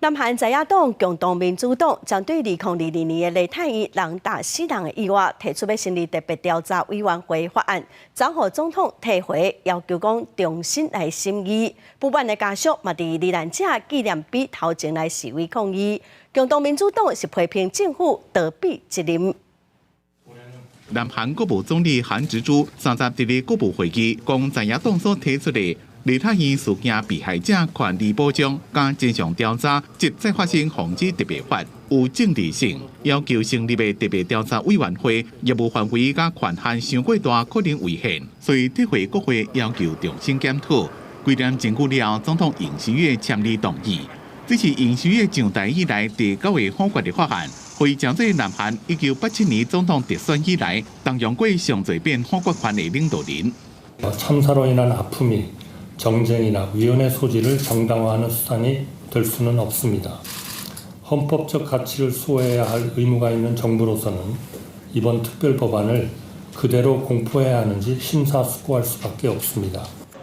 南韓在野黨共同民主黨針對2022年的梨泰院人踏死人的意外，提出欲成立特別調查委員會法案，昨予總統退回，要求講重新來審議。不滿的家屬嘛，佇罹難者紀念碑頭前來示威抗議。共同民主黨是批評政府逃避責任。南韓國務總理韓植洙30日佇國務會議，講在野黨所提出的梨泰院事件被害者權利保障佮真相調查及再發生防止特別法有政治性，要求成立的特別調查委員會業務範圍佮權限傷過大，可能違憲，所以撤回國會要求重新檢討。幾點鐘過了，總統尹錫悅簽字同意，這是尹錫悅上台以來第九個否決的法案，予伊成做南韓1987年總統特選以來，動用過上濟遍否決權的領導人。 참사로 인한 아픔이 정쟁이나 위헌의 소지를 정당화하는 수단이 될 수는 없습니다. 헌법적 가치를 수호해야 할 의무가 있는 정부로서는 이번 특별법안을 그대로 공포해야 하는지 심사숙고할 수밖에 없습니다.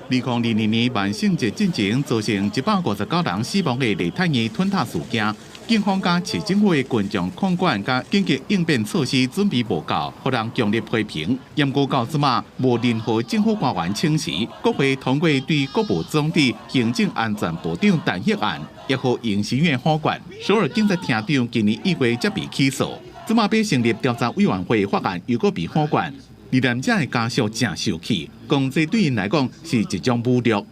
2022年萬聖節進前造成159人死亡的梨泰院吞塔事件，警方佮市政府的群眾控管佮緊急應變措施準備無夠，予人強烈批評。毋過到這馬無任何政府官員請辭，國會通過對國務總理行政安全部長彈劾案，也予尹錫悅否決。首爾警察廳長今年1月才被起訴，這馬欲成立調查委員會法案又閣被否決。罹難者的家屬誠受氣，講這對𪜶來講是一種侮辱。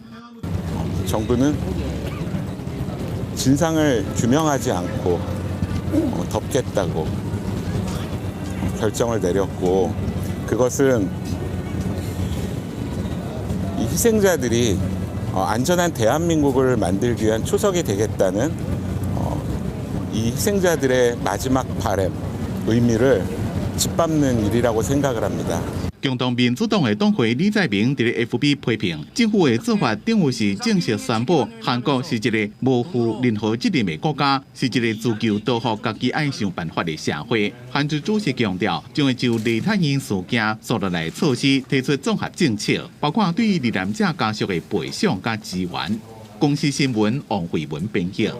정부는 진상을 규명하지 않고 덮겠다고 결정을 내렸고 그것은 이 희생자들이 안전한 대한민국을 만들기 위한 초석이 되겠다는 이 희생자들의 마지막 바램 의미를 짓밟는 일이라고 생각을 합니다. 共同民主黨的黨魁李在明佇咧 FB 批評政府的做法，等於是正式宣布韓國是一個無負任何責任的國家，是一個自求多福、家己愛想辦法的社會。韓植洙是強調，將會就梨泰院事件所落來措施提出綜合政策，包括對罹難者家屬的賠償佮支援。公視新聞王慧文編譯。